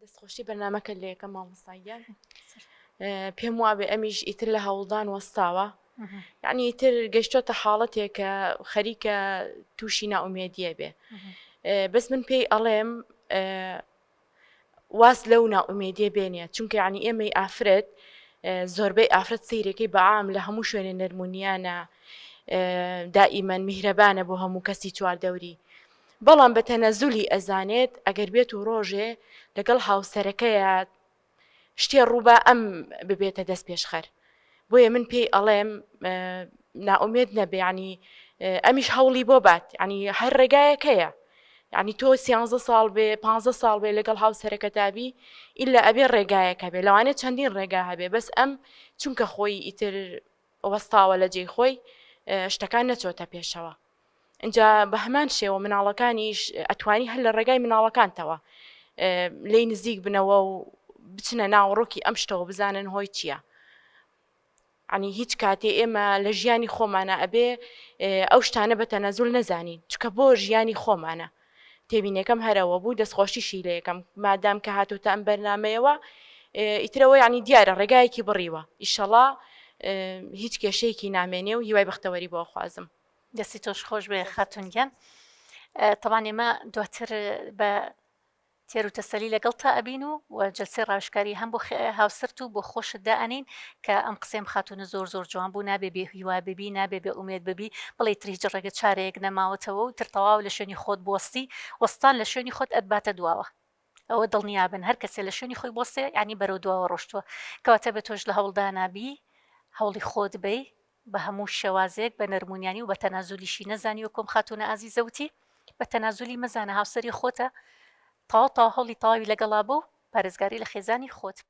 دەستخۆشی بەرنامەکەت لێ یەکەم مامۆستا گیان پێم وابێ ئەمیش ئیتر لە هەوڵدان وەستاوە یعنی ئیتر گەشتۆتە حاڵەتێک کە خەریکە تووشی نائومێدیە بێ بەس من پێی ئەڵێم واز لەو نائومێدیە بێنێ چونکە یعنی ئێمەی ئافرەت زۆربەی ئافرەت سەیرەکەی بەعام لە هەموو شوێنێ نەرمونیانە دائیمەن میهرەبانە بۆ هەموو کەسی چواردەوری بەڵام بە تەنەزولی ئەزانێت ئەگەر بێت و ڕۆژێ لەگەڵ هاوسەرەکەیا شتێ ڕووبا ئەم ببێتە دەست پێشخەر بۆیە من پێی ئەڵێم نائومێد نەبێ ینی ئەمیش هەوڵی بۆ بات ینی هەر ڕێگایەکەیە ینی تۆ سیانزە ساڵ بێ پ ساڵ بێ لەگەڵ هاوسەرەکەتابی ئیلا ئەبێ ڕێگایەکە بێ لەوانێ چەندین ڕێگا هەبێ بەس ئەم چونکە خۆی ئیتر وەستاوە لە جێی خۆی شتەکان نەچۆتە پێشەوە ئینجا بە هەمان شێوە مناڵەکانیش ئەتوانی هەر لە ڕێگای مناڵەکانتەوە لێی نزیک بنەوە و بچنە ناوەڕۆکی ئەم شتەوە بزانن هۆی چییە. عنی هیچ کاتێ ئێمە لە ژیانی خۆمانە ئەبێ ئەو شتانە بە تەنەزول نەزانین چکە بۆ ژیانی خۆمانە تێبینەکەم هەرەوە بوو دەستخۆشیشی لە یەکەم مادام کە هاتۆتە ئەم بەرنمەیەوە ئیترەوە ینی دیارە ڕێگایەکی بڕیوە ئیشەڵا هیچ کێشەیەکی نامێنێ و هیوای بەختەوەری بۆ خوازم. دەستی تۆش خۆش بێ خاتون گیان تەبان ئێمە دواتر بە تێر و تەسەلی لەگەڵ تا ئەبین و و جلسەی ڕاوشکاری هەم بۆ هاوسەرت و بۆ خۆشت دائەنین کە ئەم قسەیەم خاتونە زۆر زۆر جوان بوو نابێ بێ هیوا ببی نابێ بێ ئومێد ببی بڵێ تر هیچ ڕێگە چارەیەک نەماوەتەوە و تر تەواو لە شوێنی خۆت بوەستی وەستان لە شوێنی خۆت ئەتباتە دواوە ئەوە دڵنیابن هەر کەسێ لە شوێنی خۆی بوەستێ یانی بەرەو دواوە ڕۆشتووە کەواتە بێ تۆش لە هەوڵدانا بی هەوڵی خۆت بەی بە هەموو شێوازێک بە نەرمونیانی و بە تەنازولیشی نەزانی وەکو ئەم خاتوونە ئازیزە وتی بە تەنازولی مەزانە هاوسەری خۆتە تەواو تەواو هەوڵی تەواوی لەگەڵا بە و پارێزگاری لە خێزانی خۆت بکە.